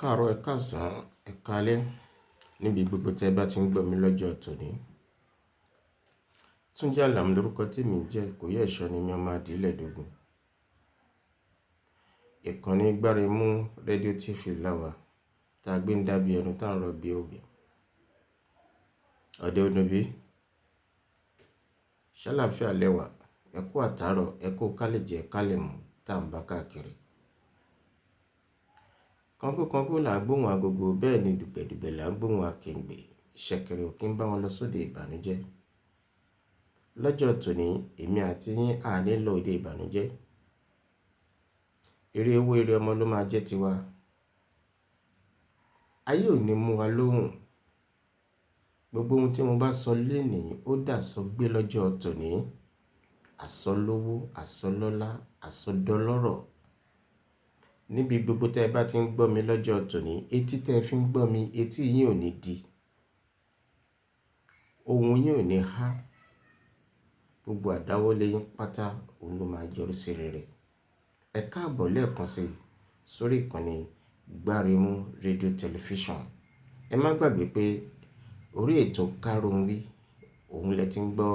Káàárọ̀, ẹ káàsán, ẹ káalẹ́ níbi gbogbo tí ẹ bá ti ń gbọ́ mi lọ́jọ́ tòní. Túnjí Àlàmú lórúkọ tí èmi ń jẹ́, kò yẹ ẹ̀ṣọ́ ni mí, ọmọ adìlẹ̀ dógún. Ìkànnì Gbáremú Rédíò TV láwà tá a gbé ń dábí ẹnu tá à ń rọ̀ bí òwe. Ọ̀dẹ ọdún bí, ṣàlàáfíà lẹ́wà, ẹ kú àtàárọ̀, ẹ kú kálẹ̀jẹ kálẹ̀mú tá à ń bá káàkiri. Kọ́ńkọ́ là ń gbóhùn agogo, bẹ́ẹ̀ ni dùgbẹ̀dùgbẹ̀ là ń gbóhùn akèǹgbè. Ṣẹ̀kẹ̀rẹ̀ ò kí ń bá wọn lọ sóde ìbànújẹ́. Lọ́jọ́ tòní, èmi àti yín à ní lọ òde ìbànújẹ́. Ire owó, ire ọmọ ló máa jẹ́ tiwa. Ayé ò ní mú wa lóhùn. Gbogbo ohun tí mo bá sọ lénìí ó dà sọ gbé lọ́jọ́ tòní. Àsọlówó, àsọlọ́lá, àsọdọlọ́rọ̀. Níbi gbogbo tí ẹ bá ti ń gbọ́ mi lọ́jọ́ tòní, etí tí ẹ fi ń gbọ́ mi, etí yín ò ní di. Ohùn yín ò ní há. Gbogbo àdáwọ́lé yín pátá, òun ló máa yọrí sí rere. Ẹ káàbọ̀ lẹ́ẹ̀kan sí sórí ìkànnì Gbáremú Rédíò Tẹlifíṣàn. Ẹ má gbàgbé pé orí ètò Káròǹwí, òun lẹ ti ń gbọ́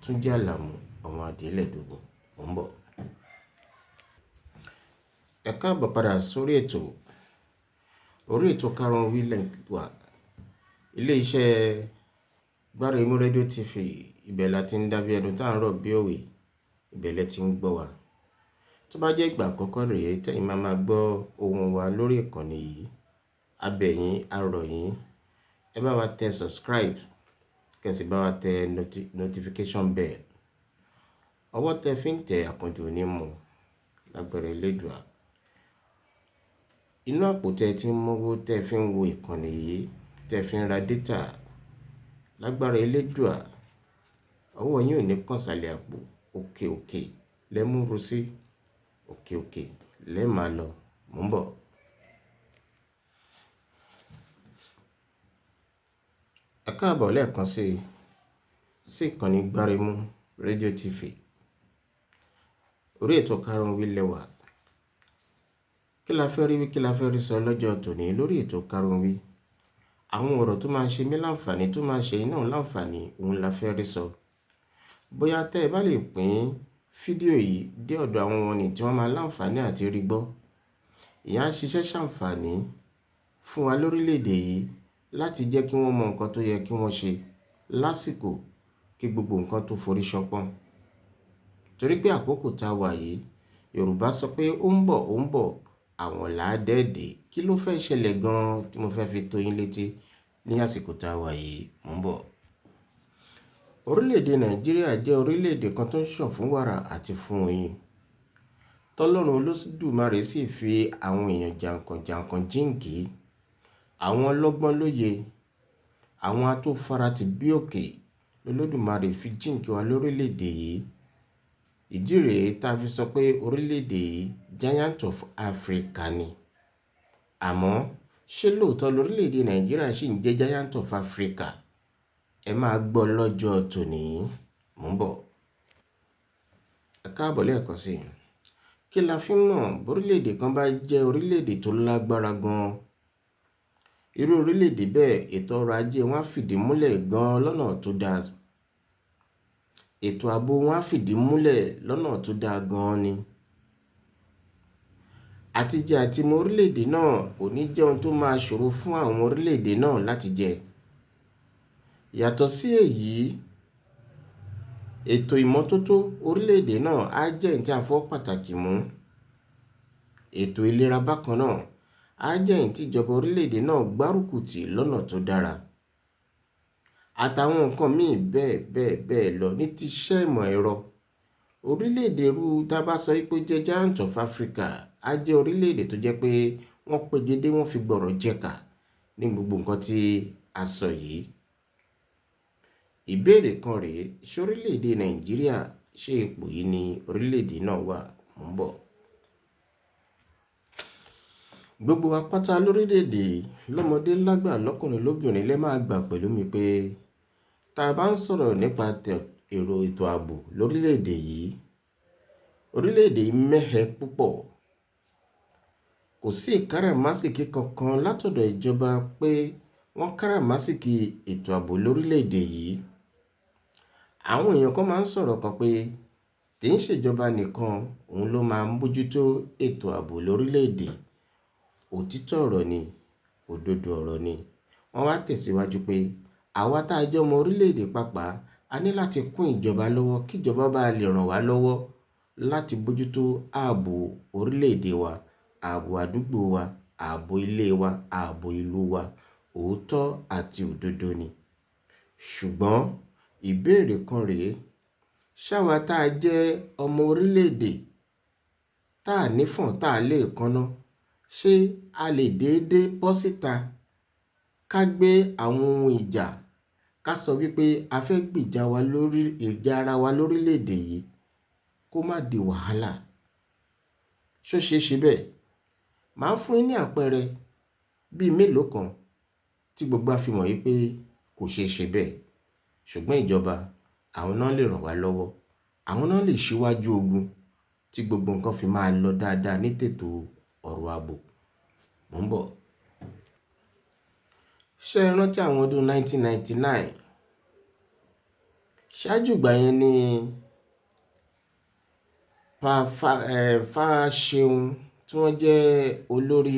Túnjí Àlàmú, ọmọ adìlẹ̀ dógún. Mò ń bọ̀. Ẹ káàbọ̀ padà sórí ètò. Orí ètò Káròǹwí lẹ wà. Ilé iṣẹ́ Gbáremú Rédíò TV, ibẹ̀ la ti ń dábí ẹnu tá à ń rọ̀ bí òwe. Ibẹ̀ lẹ ti ń gbọ́ wa. Tó bá jẹ́ ìgbà àkọ́kọ́ rèé tẹ́yin máa máa gbọ́ ohùn wa lórí ìkànnì yìí, a bẹ̀ yín, a rọ̀ yín. Ẹ bá wa tẹ subscribe, kẹ́ sì bá wa tẹ notification bell. Ọwọ́ tẹ fi ń tẹ àkànjò ní mú lágbára Elédùà. Inú àpò tẹ tí ń mówó tẹ fi ń wo ìkànnì yìí, tẹ fi ń ra data lágbára Elédùà. Ọwọ́ yín ò ní kàn sálẹ̀ àpò, òkè òkè lẹ mú ru sí, òkè òkè lẹ máa lọ. Mò ń bọ̀. Ẹ káàbọ̀ lẹ́ẹ̀kan sí ìkànnì Gbáremú Rédíò TV. Orí ètò Káròǹwí lẹ wà. Kí la fẹ́ rí wí, kí la fẹ́ rí sọ lọ́jọ́ tòní lórí ètò Káròǹwí? Àwọn ọ̀rọ̀ tó máa ṣe mí láǹfààní, tó máa ṣe yín náà láǹfààní, òun la fẹ́ rí sọ. Bóyá tẹ́ ẹ bá lè pín fídíò yìí dé ọ̀dọ̀ àwọn wọ̀nnì tí wọ́n máa láǹfààní àti rí gbọ́. Ìyẹn á ṣiṣẹ́ ṣàǹfààní fún wa lórílẹ̀ èdè yìí láti jẹ́ kí wọ́n mọ nǹkan tó yẹ kí wọ́n ṣe lásìkò kí gbogbo nǹkan tó forí ṣánpọ́n. Torí pé àkókò tá a wà yìí, Yorùbá sọ pé ó ń bọ̀, ó ń bọ̀, àwọn làádẹ́ẹ̀dẹ́. Kí ló fẹ́ ṣẹlẹ̀ gan-an tí mo fẹ́ fi tó yín létí ní àsìkò tá a wà yìí? Mò ń bọ̀. Orílẹ̀-èdè Nàìjíríà jẹ́ orílẹ̀-èdè kan tó ń ṣàn fún wàrà àti fún oyin. Tọ́lọ́run Olódùmarè sì fi àwọn èèyàn jàǹkànjàǹkàn jíǹkí, àwọn ọlọ́gbọ́n lóye, àwọn atófaratì bí òkè lOlódùmarè fi jíǹkí wa lórílẹ̀-èdè yìí. Ìdí rèé tá a fi sọ pé orílẹ̀-èdè yìí Giant of Africa ni. Àmọ́ ṣé lóòótọ́ lórílẹ̀-èdè Nàìjíríà ṣì ń jẹ́ Giant of Africa? Ẹ máa gbọ́ lọ́jọ́ tòní. Mò ń bọ̀. Ẹ káàbọ̀ lẹ́ẹ̀kan sí i. Kí la fi mọ̀ bórílẹ̀-èdè kan bá jẹ́ orílẹ̀-èdè tó lágbára gan-an? Irú orílẹ̀-èdè bẹ́ẹ̀, ètò ọrọ̀ ajé wọn á fìdí múlẹ̀ gan-an lọ́nà tó dáa. Ètò ààbò wọn á fìdí múlẹ̀ lọ́nà tó dáa gan-an ni. Àtijẹ àti mu orílẹ̀-èdè náà kò ní jẹ́ ohun tó máa ṣòro fún àwọn orílẹ̀-èdè náà láti jẹ. Yàtọ̀ sí èyí, ètò ìmọ́tótó orílẹ̀-èdè náà á jẹ́ èyí tí a fọwọ́ pàtàkì mú. Ètò ìlera bákan náà á jẹ́ èyí tí ìjọba orílẹ̀-èdè náà gbárùkù tì lọ́nà tó dára. Àtàwọn nǹkan míì bẹ́ẹ̀ bẹ́ẹ̀ bẹ́ẹ̀ lọ ní ti iṣẹ́ ìmọ̀ ẹ̀rọ. Orílẹ̀-èdè irú tá bá sọ pé ó jẹ́ Giant of Africa á jẹ́ orílẹ̀-èdè tó jẹ́ pé wọ́n pegedé, wọ́n fi gbọ̀rọ̀ jẹ̀ka ní gbogbo nǹkan tí a sọ yìí. Ìbéèrè kan rèé, ṣé orílẹ̀-èdè Nàìjíríà, ṣé ipò yìí ni orílẹ̀-èdè náà wà? Mò ń bọ̀. Gbogbo wa pátá lórílẹ̀-èdè lọ́mọdé lágbà lọ́kùnrin lóbìnrin lẹ máa gbà pẹ̀lú mi pé tá a bá ń sọ̀rọ̀ nípa èrò ètò ààbò lórílẹ̀-èdè yìí, orílẹ̀-èdè yìí mẹ́hẹ púpọ̀. Kò Kò sí ìkáràmásìkí kankan látọ̀dọ̀ ìjọba pé wọ́n káràmáásìkí ètò ààbò lórílẹ̀-èdè yìí. Àwọn èèyàn kan máa ń sọ̀rọ̀ kan pé kì í ṣèjọba nìkan òun ló máa ń bójútó ètò ààbò lórílẹ̀-èdè. Òtítọ́ ọ̀rọ̀ ni, òdodo ọ̀rọ̀ ni. Wọ́n wá tẹ̀síwájú pé àwa tá jẹ́ ọmọ orílẹ̀-èdè pàápàá, a ní láti kún ìjọba lọ́wọ́ kí ìjọba bá lè ràn wá lọ́wọ́ láti bójútó ààbò orílẹ̀-èdè wa, ààbò àdúgbò wa, ààbò ilé wa, ààbò ìlú wa. Òótọ́ àti òdodo ni. Ṣùgbọ́n ìbéèrè kan rèé, ṣáwa tá jẹ́ ọmọ orílẹ̀-èdè tá nífọ̀n tá lè kánná, ṣé a lè déédé bọ́ síta ká gbé àwọn ohun ìjà ká sọ wípé a fẹ́ gbìjà wa lórí ìjà ara wa lórílẹ̀-èdè yìí kó má di wàhálà? Ṣó ṣe é ṣe bẹ́ẹ̀? Màá fún yín ní àpẹẹrẹ bíi mélòó kan tí gbogbo wa fi mọ̀ wípé kò ṣe é ṣe bẹ́ẹ̀. Ṣùgbọ́n ìjọba, àwọn náà lè ràn wá lọ́wọ́, àwọn náà lè ṣíwájú ogun tí gbogbo nǹkan fi máa lọ dáadáa ní tètò ọ̀rọ̀ ààbò. Mò ń bọ̀. Ṣé ẹ rántí àwọn ọdún 1999? Ṣáájú ìgbà yẹn ni Pa Fáṣẹ̀hún tí wọ́n jẹ́ olórí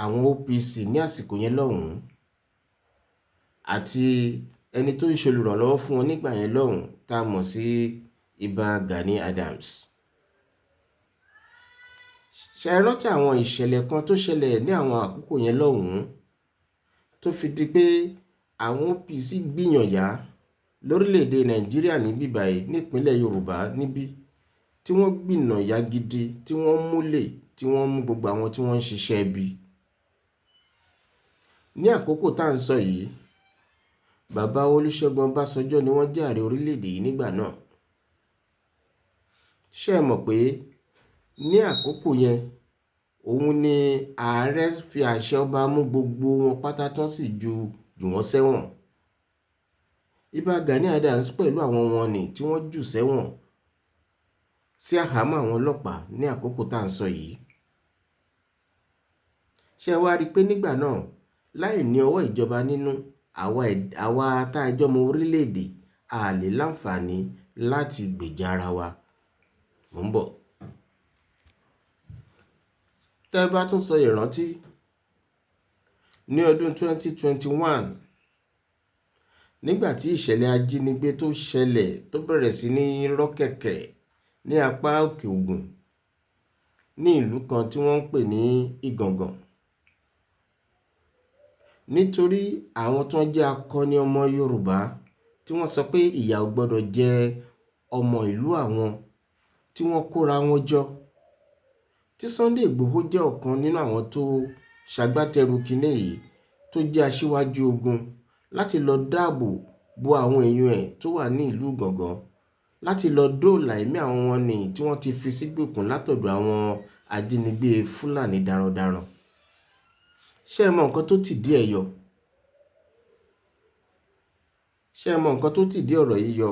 àwọn OPC ní àsìkò yẹn lọ́hùn-ún àti ẹni tó ń ṣe olùrànlọ́wọ́ fún wọn nígbà yẹn lọ́hùn-ún tá a mọ̀ sí Ìbà Gani Adams. Ṣé ẹ rántí àwọn ìṣẹ̀lẹ̀ kan tó ṣẹlẹ̀ ní àwọn àkókò yẹn lọ́hùn-ún tó fi di pé àwọn OPC gbìyànjá lórílẹ̀-èdè Nàìjíríà níbí báyìí nípínlẹ̀ Yorùbá níbí tí wọ́n gbìnàyà gidi, tí wọ́n múlẹ̀, tí wọ́n mú gbogbo àwọn tí wọ́n ń ṣiṣẹ́ ibi. Ní àkókò tá à ń sọ yìí, bàbá Olúṣẹ́gun Ọbásanjọ́ ni wọ́n jẹ́ ààrẹ orílẹ̀-èdè yìí nígbà náà. Ṣé ẹ mọ̀ pé ní àkókò yẹn, òun ni ààrẹ fi àṣẹ ọba mú gbogbo wọn pátá tán sì ju jù wọ́n sẹ́wọ̀n. Ìbà Gani Adams pẹ̀lú àwọn wọn ni tí wọ́n jù sẹ́wọ̀n sí àhámọ́ àwọn ọlọ́pàá ní àkókò tá à ń sọ yìí. Ṣé ẹ wá rí i pé nígbà náà, láì ní ọwọ́ ìjọba nínú, àwa tá jẹ́ ọmọ orílẹ̀-èdè a lè láǹfààní láti gbèjà ara wa. Mò ń bọ̀. Tẹ́ bá tún sọ ìrántí, ní ọdún 2021, nígbà tí ìṣẹ̀lẹ̀ ajínigbé tó ṣẹlẹ̀ tó bẹ̀rẹ̀ sí ní rọ́kẹ̀kẹ̀ ní apá òkè Ògùn ní ìlú kan tí wọ́n ń pè ní Ìgàngàn. Nítorí àwọn tó ń jẹ́ akọni ọmọ Yorùbá tí wọ́n sọ pé ìyà ò gbọdọ̀ jẹ ọmọ ìlú àwọn tí wọ́n kóra wọn jọ. Tí Sunday Igboho jẹ́ ọ̀kan nínú àwọn tó ṣagbátẹrù kíní yìí tó jẹ́ asíwájú ogun láti lọ dáàbò bo àwọn èèyàn ẹ̀ tó wà ní ìlú Ìgàngán, láti lọ dóòlà ẹ̀mí àwọn wọn ni tí wọ́n ti fi sígbèkùn látọ̀dọ̀ àwọn ajínigbé Fúlàní darandaran. Ṣé ẹ mọ nǹkan tó ti dí ẹ yọ? Ṣé ẹ mọ nǹkan tó ti dí ọ̀rọ̀ yìí yọ?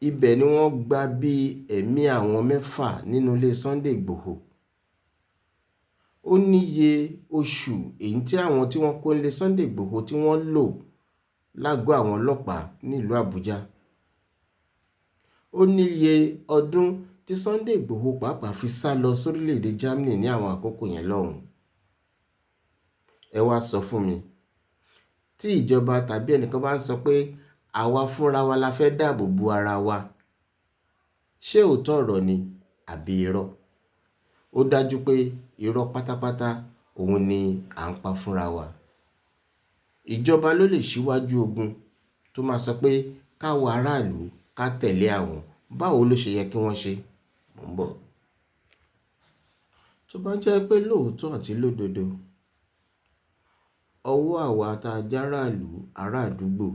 Ibẹ̀ ni wọ́n gba bí ẹ̀mí àwọn mẹ́fà nínú ilé Sunday Igboho. Ó níye oṣù èyí tí àwọn tí wọ́n kó nílé Sunday Igboho tí wọ́n lò lágọ̀ọ́ àwọn ọlọ́pàá ní ìlú Àbújá. Ó níye ọdún tí Sunday Igboho pàápàá fi sá lọ sórílẹ̀-èdè Germany ní àwọn àkókò yẹn lọ́hùn-ún. Ẹ wá sọ fún mi, tí ìjọba tàbí ẹnìkan bá ń sọ pé àwa fúnra wa la fẹ́ dáàbò bo ara wa, ṣé òótọ́ ọ̀rọ̀ ni àbí irọ́? Ó dájú pé irọ́ pátápátá òun ni à ń pa fúnra wa. Ìjọba ló lè ṣíwájú ogun tó máa sọ pé káwa aráàlú ká tẹ̀lé àwọn. Báwo ló ṣe yẹ kí wọ́n ṣe? Mò ń bọ̀. Tó bá jẹ́ pé lóòótọ́ àti lódodo, ọwọ́ àwa tá jẹ́ aráàlú, ará àdúgbò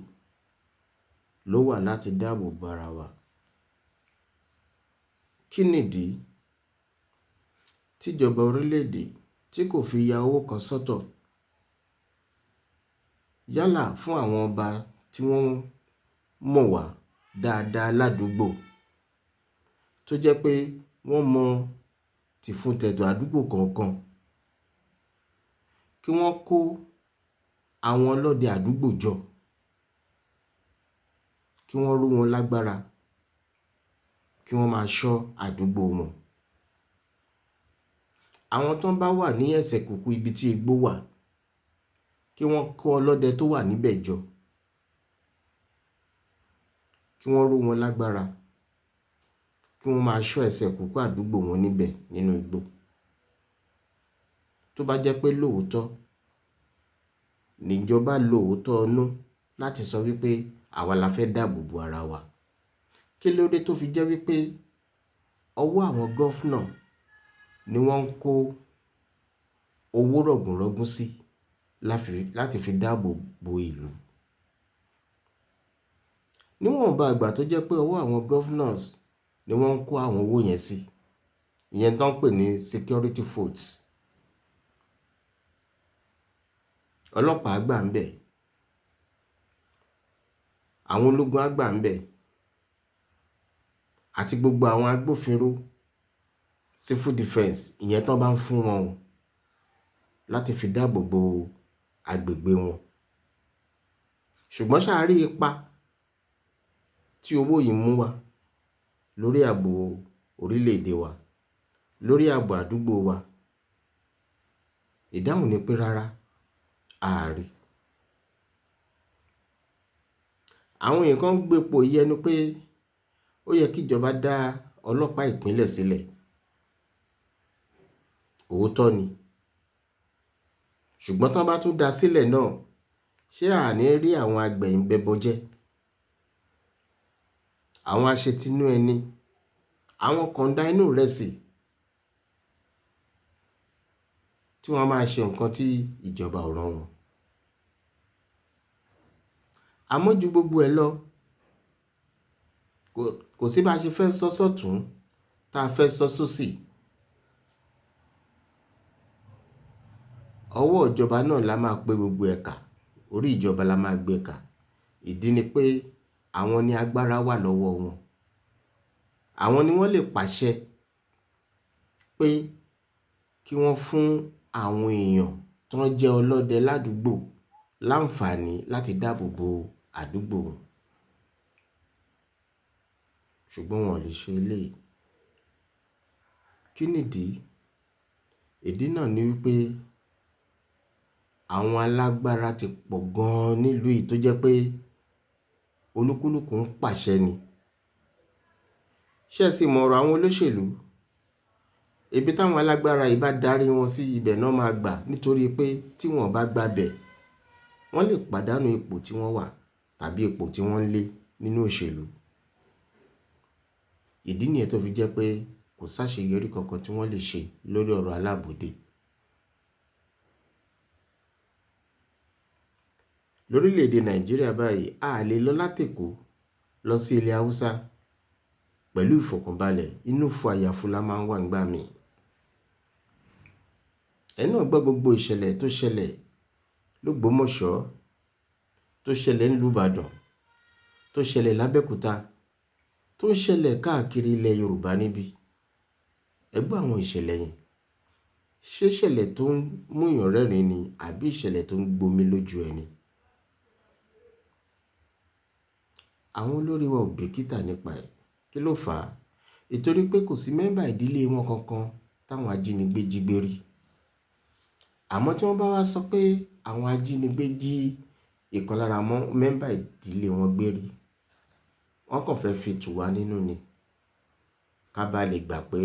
ló wà láti dáàbò bo ara wa. Kí nìdí tí ìjọba orílẹ̀-èdè tí kò fi ya owó kan sọ́tọ̀ yálà fún àwọn ọba tí wọ́n mọ̀ wá dáadáa ládùúgbò tó jẹ́ pé wọ́n mọ tìfun tẹ̀dọ̀ àdúgbò kọ̀ọ̀kan, kí wọ́n kó àwọn ọlọ́dẹ àdúgbò jọ, kí wọ́n ró wọn lágbára, kí wọ́n máa ṣọ́ àdúgbò wọn. Àwọn tó ń bá wà ní ẹsẹ̀ kùkú ibi tí igbó wà, kí wọ́n kó ọlọ́dẹ tó wà níbẹ̀ jọ, kí wọ́n ró wọn lágbára, kí wọ́n máa ṣọ́ ẹsẹ̀ kùkú àdúgbò wọn níbẹ̀ nínú igbó. Tó bá jẹ́ pé lóòótọ́ níjọba lo òótọ́ inú láti sọ wípé àwa la fẹ́ dáàbò bo ara wa, kí ló dé tó fi jẹ́ wípé ọwọ́ àwọn governor ni wọ́n ń kó owó rọ̀gùnrọ̀gùn sí láti fi dáàbò bo ìlú? Níwọ̀nba ìgbà tó jẹ́ pé ọwọ́ àwọn governors ni wọ́n ń kó àwọn owó yẹn sí, ìyẹn tó ń pè ní security votes. Ọlọ́pàá gbà ń bẹ̀, àwọn ológun á gbà ń bẹ̀, àti gbogbo àwọn agbófinró, civil defence, ìyẹn tó bá ń fún wọn o láti fi dáàbò bo agbègbè wọn. Ṣùgbọ́n ṣá rí ipa tí owó yìí mú wá lórí ààbò orílẹ̀ èdè wa, lórí ààbò àdúgbò wa? Ìdáhùn ni pé rárá, a à rí. Àwọn èèyàn kan ń gbépo yẹnu pé ó yẹ kí ìjọba dá ọlọ́pàá ìpínlẹ̀ sílẹ̀. Òótọ́ ni. Ṣùgbọ́n tí wọ́n bá tún dá sílẹ̀ náà, ṣé a ní rí àwọn agbẹ̀yìnbẹbọjẹ́, àwọn aṣetinú ẹni, àwọn kọ̀ńdà inú ìrẹsì tí wọ́n máa ṣe nǹkan tí ìjọba ò rán wọn? Àmọ́ ju gbogbo ẹ lọ, kò sí bá ṣe fẹ́ sọ sọ́tún tá a fẹ́ sọ sósì. Ọwọ́ ìjọba náà la máa pè gbogbo ẹ̀ka, orí ìjọba la máa gbé ka. Ìdí ni pé àwọn ni agbára wà lọ́wọ́ wọn. Àwọn ni wọ́n lè pàṣẹ pé kí wọ́n fún àwọn èèyàn tó ń jẹ́ ọlọ́dẹ ládùúgbò láǹfààní láti dáàbò bo àdúgbò wọn. Ṣùgbọ́n wọn ò lè ṣe eléyìí. Kí nìdí? Ìdí náà ni wípé àwọn alágbára ti pọ̀ gan nílùú yìí tó jẹ́ pé olúkúlùkù ń pàṣẹ ni. Ṣé ẹ sì mọ̀ ọ̀rọ̀ àwọn olóṣèlú? Ibi táwọn alágbára yìí bá darí wọn sí ibẹ̀ náà máa gbà, nítorí pé tí wọ́n bá gba bẹ̀, wọ́n lè pàdánù ipò tí wọ́n wà tàbí ipò tí wọ́n ń lé nínú òṣèlú. Ìdí nìyẹn tó fi jẹ́ pé kò sáṣeyọrí kankan tí wọ́n lè ṣe lórí ọ̀rọ̀ alábòdé. Lórílẹ̀ èdè Nàìjíríà báyìí, a lè lọ láti Èkó lọ sí ilẹ̀ Haúsá pẹ̀lú ìfọ̀kànbalẹ̀. Inú fu àyàfu la máa ń wà nígbà míì. Ẹ̀yin náà gbọ́ gbogbo ìṣẹ̀lẹ̀ tó ṣẹlẹ̀ l'Ógbómọ̀ṣọ́, tó ṣẹlẹ̀ ní ìlú Ìbàdàn, tó ṣẹlẹ̀ l'Abẹ́òkúta, tó ń ṣẹlẹ̀ káàkiri ilẹ̀ Yorùbá níbí. Ẹ gbọ́ àwọn ìṣẹ̀lẹ̀ yẹn. Ṣé ìṣẹ̀lẹ̀ tó ń mú èèyàn rẹ́rìn-ín ni àbí ìṣẹ̀lẹ̀ tó ń gbomi lójú ẹni? Àwọn olórí wa ò bìkítà nípa ẹ̀. Kí ló fà á? Nítorí pé kò sí mẹ́ńbà ìdílé wọn kankan táwọn ajínigbé jí gbé rí. Àmọ́ tí wọ́n bá wá sọ pé àwọn ajínigbé jí ìkan lára mọ́ mẹ́ńbà ìdílé wọn gbé rí, wọ́n kàn fẹ́ fi tù wá nínú ni. Ká bá lè gbà pé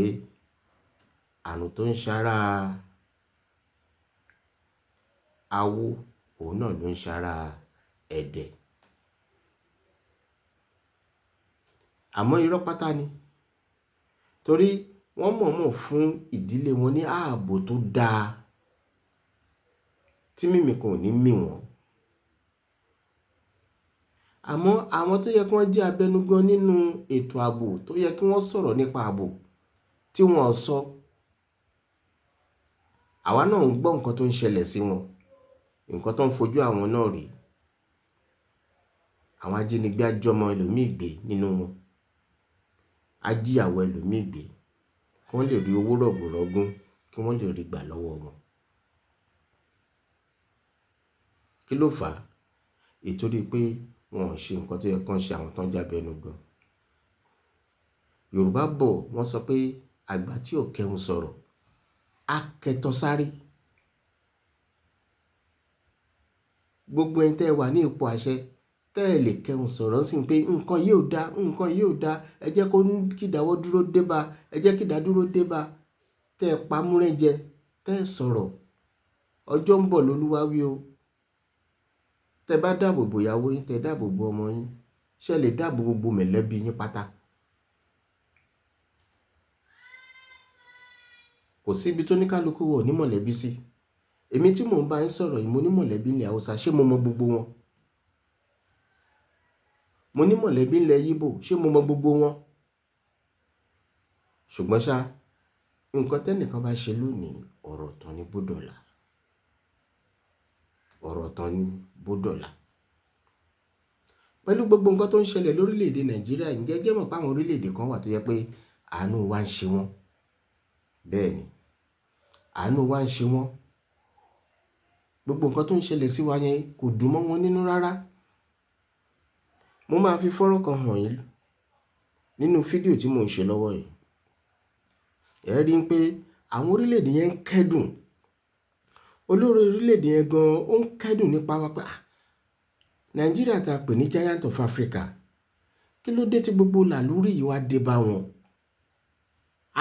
àrùn tó ń ṣara awó, òun náà ló ń ṣara ẹ̀dẹ̀. Àmọ́ irọ́ pátá ni. Torí wọ́n mọ̀ọ́mọ̀ fún ìdílé wọn ní ààbò tó dáa tí mímì kan ò ní mì wọ́n. Àmọ́ àwọn tó yẹ kí wọ́n jẹ́ abẹnugan nínú ètò ààbò, tó yẹ kí wọ́n sọ̀rọ̀ nípa ààbò tí wọ́n ò sọ, àwa náà ń gbọ́ nǹkan tó ń ṣẹlẹ̀ sí wọn, nǹkan tó ń fojú àwọn náà rí. Àwọn ajínigbé á jọmọ ẹlòmíì gbé nínú wọn, á jíyàwó ẹlòmíì gbé, kí wọ́n lè rí owó rọ̀gùnrọ̀gùn, kí wọ́n lè rí gbà lọ́wọ́ wọn. Kí ló fà á? Ìtorí pé wọn ò ṣe nǹkan tó yẹ kí wọ́n ṣe, àwọn tó ń jábẹ́nu gan. Yorùbá bọ̀, wọ́n sọ pé àgbà tí ò kẹhun sọ̀rọ̀, á kẹtàn sáré. Gbogbo ẹni tẹ́ ẹ wà ní ipò àṣẹ, tẹ́ ẹ lè kẹhun sọ̀rọ̀ sí pé nǹkan yìí ò dá, nǹkan yìí ò dá, ẹ jẹ́ kó kí ìdáwọ́ dúró dé bá, ẹ jẹ́ kí ìdádúró dé bá, tẹ́ ẹ pamúrẹ́ jẹ, tẹ́ ẹ sọ̀rọ̀. Ọjọ́ ń bọ̀ lÓlúwa wí o. Tẹ́ bá dáàbò bo ìyàwó yín, tẹ́ dáàbò bo ọmọ yín, ṣé ẹ lè dáàbò bo gbogbo mọ̀lẹ́bí yín pátá? Kò sí ibi tó ní kálukú wọ̀ ní mọ̀lẹ́bí sí. Èmi tí mò ń bá yín sọ̀rọ̀ yìí, mo ní mọ̀lẹ́bí ilẹ̀ Haúsá, ṣé mo mọ gbogbo wọn? Mo ní mọ̀lẹ́bí ilẹ̀ Íbò, ṣé mo mọ gbogbo wọn? Ṣùgbọ́n ṣá, nǹkan tẹ́nìkan bá ṣe lónìí, ọ̀rọ̀ tán ni bó dọ̀la. Ọ̀rọ̀ tán ni bó dọ̀la. Pẹ̀lú gbogbo nǹkan tó ń ṣẹlẹ̀ lórílẹ̀-èdè Nàìjíríà, ǹjẹ́ ẹ jẹ́ mọ̀ pé àwọn orílẹ̀-èdè kan wà tó jẹ́ pé àánú wa ń ṣe wọ́n? Bẹ́ẹ̀ ni, àánú wa ń ṣe wọ́n. Gbogbo nǹkan tó ń ṣẹlẹ̀ sí wa yẹn kò dùn mọ́ wọn nínú rárá. Mo máa fi fọ́nrán kan hàn yín nínú fídíò tí mò ń ṣe lọ́wọ́ yìí. Ẹ rí i pé àwọn orílẹ̀-èdè yẹn ń kẹ́dùn. Olórí orílẹ̀-èdè yẹn gan ó ń kẹ́dùn nípa wa pé, "Ah, Nàìjíríà tá a pè ní Giant of Africa, kí ló dé tí gbogbo làlúrí yìí wá dé bá wọn?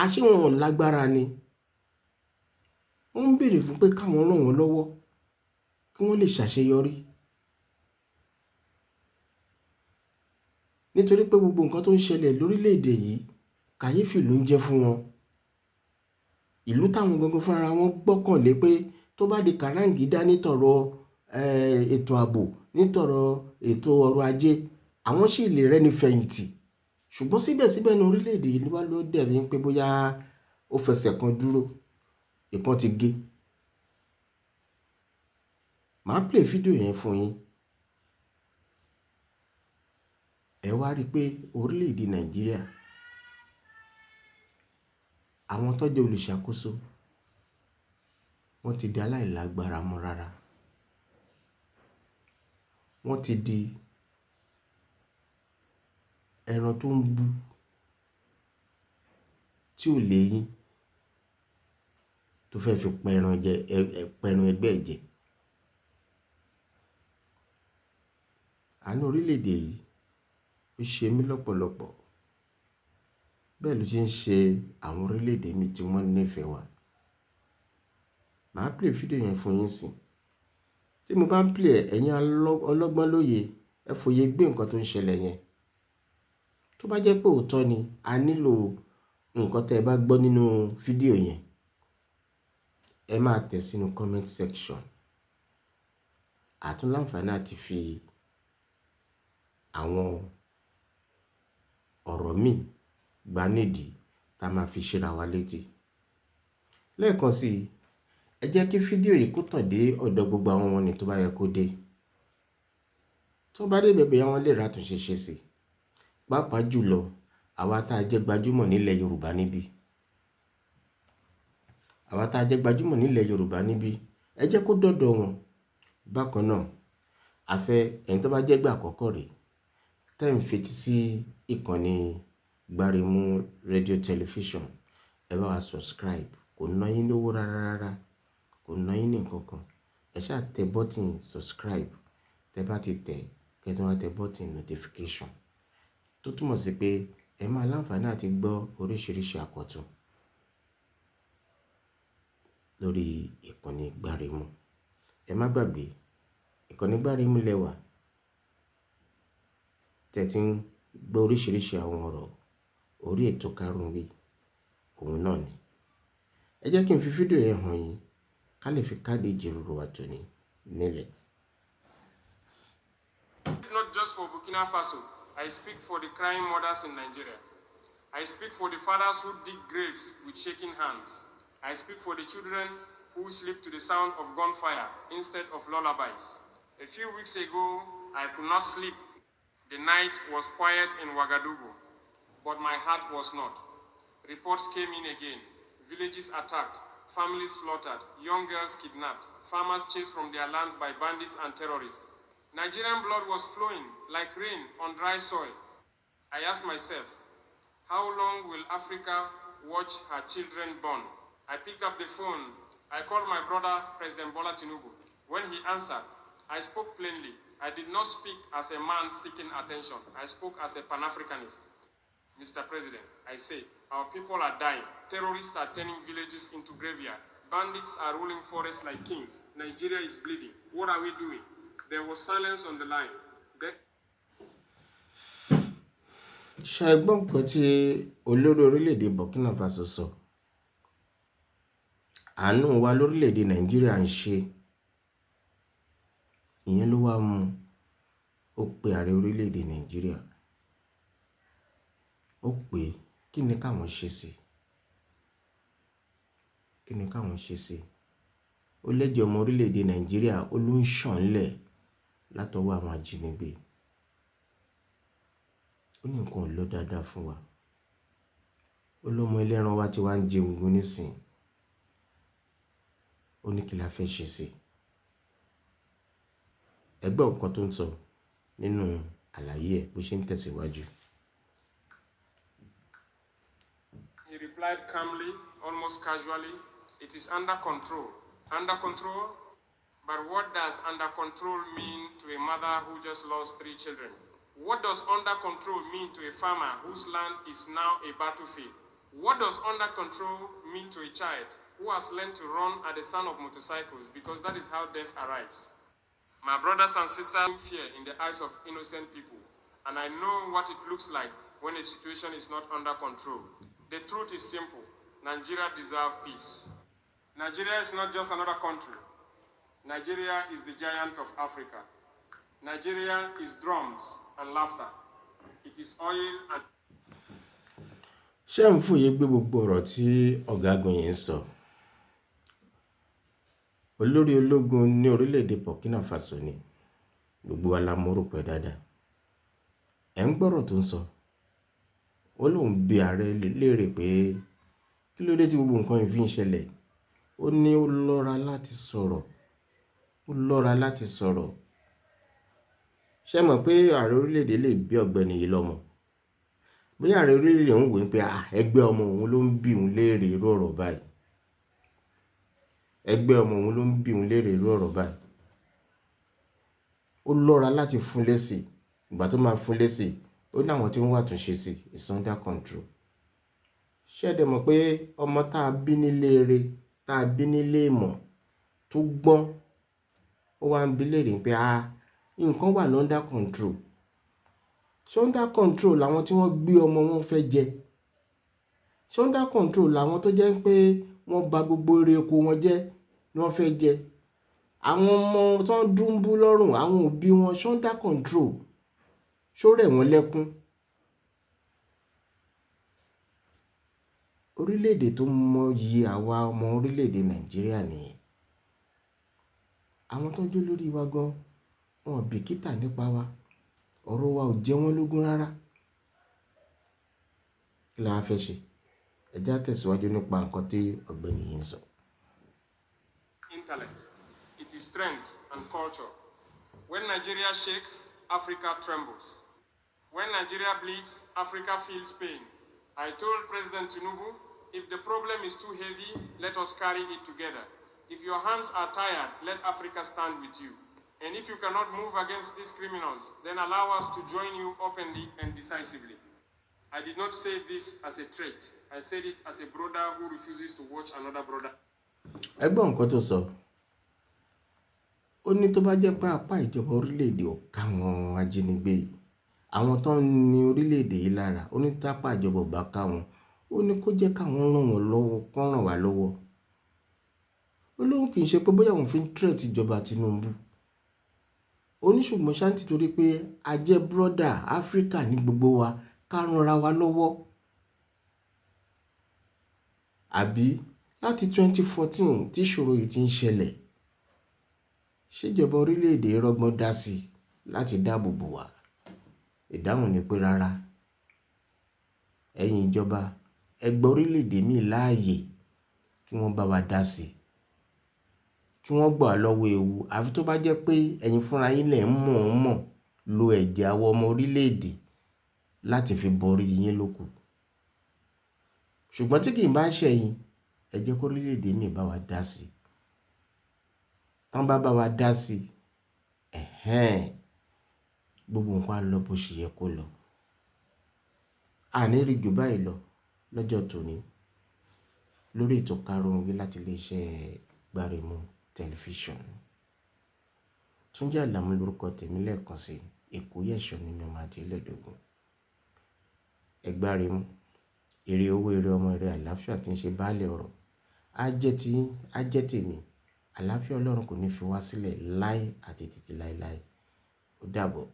Àṣé wọn ò lágbára ni?" Wọ́n ń béèrè fún pé káwọn rán wọn lọ́wọ́ kí wọ́n lè ṣàṣeyọrí. Nítorí pé gbogbo nǹkan tó ń ṣẹlẹ̀ lórílẹ̀-èdè yìí, kàyéfì ló ń jẹ́ fún wọn. Ìlú táwọn gangan fúnra wọn gbọ́kànlé pé tó bá di kàráǹgídá nítọ̀rọ̀, ètò ààbò, nítọ̀rọ̀ ètò ọrọ̀ ajé, àwọn sì lè rẹ́ni fẹ̀yìntì. Ṣùgbọ́n síbẹ̀síbẹ̀ ní orílẹ̀-èdè yìí wá ló dẹ̀ bí pé bóyá ó fẹsẹ̀ kan dúró, ìkan ti gé. Màá play fídíò yẹn fún yín. Ẹ wá rí pé orílẹ̀-èdè Nàìjíríà, àwọn tó jẹ́ olùṣàkóso, wọ́n ti di aláìlágbára mọ́ rárá. Wọ́n ti di ẹran tó ń bú tí ò léyín tó fẹ́ fi pẹran jẹ, pẹran ẹgbẹ́ ẹ jẹ. Àánú orílẹ̀-èdè yìí ó ṣe mí lọ́pọ̀lọpọ̀. Bẹ́ẹ̀ ló ṣe ń ṣe àwọn orílẹ̀-èdè mi tí wọ́n nífẹ̀ẹ́ wa. Màá play fídíò yẹn fún yín sín. Tí mo bá ń play ẹ̀, ẹ̀yin ọlọ́gbọ́n lóye, ẹ fòye gbé nǹkan tó ń ṣẹlẹ̀ yẹn. Tó bá jẹ́ pé òótọ́ ni, a nílò nǹkan tí ẹ bá gbọ́ nínú fídíò yẹn, ẹ máa tẹ̀ sínú comment section. A tún láǹfààní àti fi àwọn ọ̀rọ̀ mi gbá nídìí tá a máa fi ṣera wa létí. Lẹ́ẹ̀kan sí i, ẹ jẹ́ kí fídíò yìí kó tàn dé ọ̀dọ̀ gbogbo àwọn wọ̀nyí tó bá yẹ kó dé. Tó bá dé bẹ̀bẹ̀, wọ́n lè ràtúnṣe ṣe sí i. Pàápàá jùlọ, àwa tá jẹ́ gbajúmọ̀ nílẹ̀ Yorùbá níbí. Àwa tá jẹ́ gbajúmọ̀ nílẹ̀ Yorùbá níbí, ẹ jẹ́ kó dọ̀dọ̀ wọn. Bákan náà, a fẹ́ ẹni tó bá jẹ́ ìgbà àkọ́kọ́ rè, tẹ́ ń fetí sí ìkànnì Gbáremú Radio Television, ẹ bá wa subscribe. Kò ná yín lówó rárá rárá, kò ná yín ní nǹkan kan. Ẹ ṣá tẹ button subscribe. Tẹ bá ti tẹ̀, kí ẹ tó máa tẹ button notification. Tó túmọ̀ sí pé ẹ máa láǹfààní àti gbọ́ oríṣiríṣi àkọ́tún lórí ìkànnì Gbáremú. Ẹ má gbàgbé, ìkànnì Gbáremú lẹ́wà tẹ́ tí ń gbọ́ oríṣiríṣi àwọn ọ̀rọ̀ orí ètò Karunwi, òun náà ni. Ẹ jẹ́ kí n fi fídíò yẹn hàn yín ká lè fi káàdì ìjíròrò wa tòní nílẹ̀. Not just for Burkina Faso, I speak for the crying mothers in Nigeria. I speak for the fathers who dig graves with shaking hands. I speak for the children who sleep to the sound of gunfire instead of lullabies. A few weeks ago, I could not sleep. The night was quiet in Ouagadougou, but my heart was not. Reports came in again. Villages attacked, families slaughtered, young girls kidnapped, farmers chased from their lands by bandits and terrorists. Nigerian blood was flowing like rain on dry soil. I asked myself, how long will Africa watch her children burn? I picked up the phone. I called my brother, President Bola Tinubu. When he answered, I spoke plainly. I did not speak as a man seeking attention. I spoke as a Pan Africanist. Mr. President, I say, our people are dying. Terrorists are turning villages into graveyards. Bandits are ruling forests like kings. Nigeria is bleeding. What are we doing? There was silence on the line. Then Ṣé ẹ gbọ́ nǹkan tí olórí orílẹ̀-èdè Burkina Faso sọ? Àánú wa lórílẹ̀-èdè Nàìjíríà ń ṣe. Ìyẹn ló wá mú ó pe ààrẹ orílẹ̀-èdè Nàìjíríà. Ó pè, kí ni káwọn ṣe sí i? Kí ni káwọn ṣe sí i? Ó lẹ́jẹ̀ ọmọ orílẹ̀-èdè Nàìjíríà, ó ló ń ṣàn lẹ̀ látọwọ́ àwọn ajínigbé. Ó ní nǹkan ò lọ dáadáa fún wa. Ó lọ́mọ ẹlẹ́ran wa tí wá ń jẹ egungun nísìnyí. Ó ní kí la fẹ́ ṣe sí i. Ẹ gbọ́ nǹkan tó ń sọ nínú àlàyé ẹ̀ bó ṣe ń tẹ̀síwájú. He replied calmly, almost casually, "It is under control." Under control? But what does under control mean to a mother who just lost three children? What does under control mean to a farmer whose land is now a battlefield? What does under control mean to a child who has learned to run at the sound of motorcycles, because that is how death arrives? My brothers and sisters, fear in the eyes of innocent people, and I know what it looks like when a situation is not under control. The truth is simple: Nigeria deserves peace. Nigeria is not just another country. Nigeria is the giant of Africa. Nigeria is drums and laughter. It is oil and Ṣé ẹ̀ ń fòye gbé gbogbo ọ̀rọ̀ tí ọ̀gágun yìí ń sọ? Olórí ológun ní orílẹ̀-èdè Burkina Faso ni. Gbogbo wa la mọ orúkọ ẹ̀ dáadáa. Ẹ̀ ń gbọ́rọ̀ tó ń sọ. Ó lóun bi ààrẹ léèrè pé kí ló dé tí gbogbo nǹkan yìí fi ń ṣẹlẹ̀. Ó ní ó lọ́ra láti sọ̀rọ̀. Ó lọ́ra láti sọ̀rọ̀. Ṣé ẹ mọ̀ pé ààrẹ orílẹ̀-èdè lè bí ọ̀gbẹ́ni yìí lọ́mọ? Bóyá ààrẹ orílẹ̀-èdè ń wò ó pé, à, ẹgbẹ́ ọmọ òun ló ń bi òun léèrè irú ọ̀rọ̀ báyìí. Ẹgbẹ́ ọmọ òun ló ń bi òun léèrè irú ọ̀rọ̀ báyìí. Ó lọ́ra láti fún lésì. Ìgbà tó máa fún lésì, ó ní àwọn tí ń wá àtúnṣe sí, is under control. Ṣé ẹ dẹ̀ mọ̀ pé ọmọ tá a bí nílé ire, tá a bí nílé ìmọ̀ tó gbọ́n, ó wá ń bi léèrè pé, à, nǹkan wà under control. Ṣé under control làwọn tí wọ́n gbé ọmọ wọn fẹ́ jẹ? Ṣé under control làwọn tó jẹ́ pé wọ́n ba gbogbo èrè oko wọn jẹ́ ni wọ́n fẹ́ jẹ? Àwọn ọmọ tó ń dúnbú lọ́rùn, àwọn òbí wọn, ṣé under control? Ṣó rẹ̀ wọ́n lẹ́kún? Orílẹ̀-èdè tó mọyì àwa ọmọ orílẹ̀-èdè Nàìjíríà nìyẹn. Àwọn tó ń jó lórí wa gan, wọn ò bìkítà nípa wa. Ọ̀rọ̀ wa ò jẹ wọ́n lógún rárá. Kí la fẹ́ ṣe? Ẹ jẹ́ á tẹ̀síwájú nípa nǹkan tí ọ̀gbẹ́ni yìí ń sọ. Intellect. It is strength and culture. When Nigeria shakes, Africa trembles. When Nigeria bleeds, Africa feels pain. I told President Tinubu, if the problem is too heavy, let us carry it together. If your hands are tired, let Africa stand with you. And if you cannot move against these criminals, then allow us to join you openly and decisively. I did not say this as a threat. I said it as a brother who refuses to watch another brother. Ẹ gbọ́ nǹkan tó sọ. Ó ní tó bá jẹ́ pé apá ìjọba orílẹ̀-èdè ò ká àwọn ajínigbé yìí, àwọn tó ń ní orílẹ̀-èdè yìí lára, ó ní tápá ìjọba ò bá ká wọn, ó ní kó jẹ́ káwọn ràn wọ́n lọ́wọ́, kó ràn wá lọ́wọ́. Ó lóun kì í ṣe pé bóyá òun fi ń threat ìjọba Tinubu. Ó ní ṣùgbọ́n ṣá nítorí pé a jẹ́ brother Africa ní gbogbo wa, ká ranra wa lọ́wọ́. Àbí láti 2014 tí ìṣòro yìí ti ń ṣẹlẹ̀, ṣé ìjọba orílẹ̀-èdè rọ́gbọ́n dá sí láti dáàbò bò wá? Ìdáhùn ni pé rárá. Ẹ̀yin ìjọba, Ẹ gba orílẹ̀-èdè míì láàyè kí wọ́n bá wa dá sí i, kí wọ́n gbà wá lọ́wọ́ ewu. Àfi tó bá jẹ́ pé ẹ̀yin fúnra yín lẹ̀ ń mọ̀ọ́mọ̀ lo ẹ̀jẹ̀ àwọn ọmọ orílẹ̀-èdè láti fi borí yín lókù. Ṣùgbọ́n tí kì í bá ṣẹ̀yin, ẹ jẹ́ kó orílẹ̀-èdè míì bá wa dá sí i. Tán bá bá wa dá sí i, ẹ̀hẹ́n, gbogbo nǹkan á lọ bó ṣe yẹ kó lọ. A ní rí ju báyìí lọ lọ́jọ́ tòní lórí ètò Karunwi láti ilé-iṣẹ́ Gbaremu Tẹlifíṣọ̀n. Túnjí Àlàmú lórúkọ tèmi lẹ́ẹ̀kan sí, Èkó yẹ̀ṣọ́ ni mi ọmọ Adélẹ́dógún. Ẹ gbáremú, ire owó, ire ọmọ, ire àlàáfíà tí ń ṣe baálẹ̀ ọ̀rọ̀. Á jẹ́ ti yín, á jẹ́ tèmi. Àlàáfíà Ọlọ́run kò ní fi wá sílẹ̀ láé àti títí láéláé. Ó dàbọ̀.